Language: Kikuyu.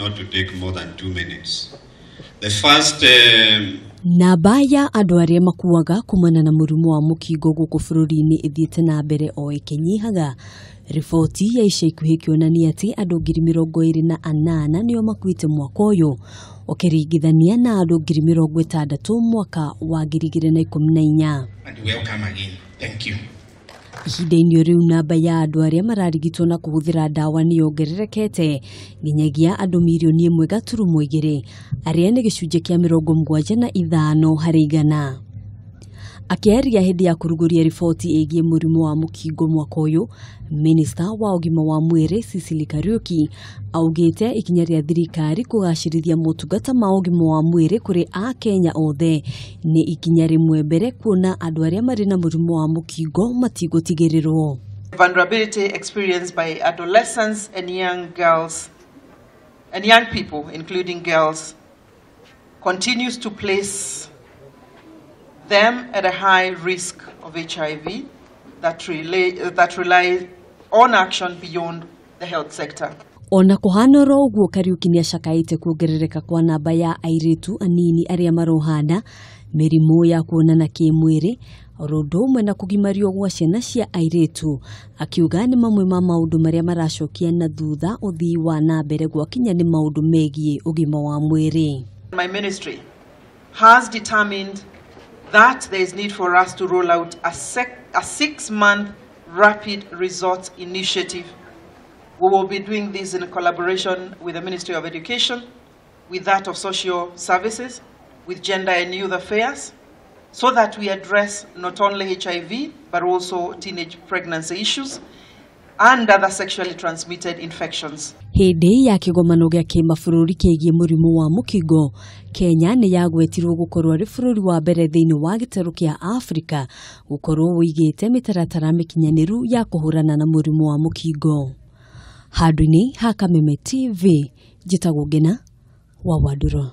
not to take more than 2 minutes. The first Namba ya andũ arĩa makuaga kumana na mũrimũ wa mũkingo gũkũ bũrũri-inĩ ĩthiĩte na mbere o ĩkĩnyihaga, riboti ya ica ikuhĩ ĩkĩonania atĩ andũ 28,000 nĩo makuĩte mwaka ũyũ ũkĩringithania na andũ 60,000 mwaka wa 2014. And welcome again. Thank you. Ihinda-inĩ rĩu, namba ya andũ arĩa mararigitwo na kũhũthĩra ndawa nĩ yongererekete nginyagia andũ 1.2 mirioni, arĩa nĩ gĩcunjĩ kĩa 75%. Akĩaria hĩndĩ ya kũrugũria riboti ĩgiĩ mũrimũ wa mũkingo mwaka ũyũ, minista wa ũgima wa mwĩrĩ Sicily Kariuki augĩte ikinya rĩa thirikari kũgacĩrithia motungata ma ũgima wa mwĩrĩ kũrĩ akenya othe nĩ ikinya rĩmwe mbere kuona andũ arĩa marĩ na mũrimũ wa mũkingo matigũtigĩrĩrwo. Vulnerability experienced by adolescents and young girls and young people, including girls, continues to place them at a high risk of HIV that rely on action beyond the health sector. Ona kũhana oro ũguo, Kariuki nĩacakaĩte kuongerereka kwa namba ya airĩtu anini arĩa marohana mĩrimũ ya kuonana kĩmwĩrĩ oro ũndũ ũmwe na kũgimario gwa ciana cia airĩtu, akiuga nĩ mamwe ma maũndũ marĩa maracokia na thutha ũthii wa na mbere gwakinya nĩ maũndũ megiĩ ũgima wa mwĩrĩ. My ministry has determined that there is need for us to roll out a 6-month rapid results initiative. We will be doing this in collaboration with the Ministry of Education, with that of Social Services, with Gender and Youth Affairs, so that we address not only HIV, but also teenage pregnancy issues and other sexually transmitted infections. Hĩndĩ ya kĩgomano gĩa kĩmabũrũri kĩgiĩ mũrimũ wa mũkingo, Kenya nĩ yagwetirwo gũkorwo arĩ bũrũri wa mbere thĩinĩ wa gĩtarũ kĩa Afrika gũkorwo ũigĩte mĩtaratara mĩkinyanĩru ya kũhũrana na mũrimũ wa mũkingo. Handũ-inĩ ha Kameme TV, njĩtagwo Ngena wa Wandũrũ.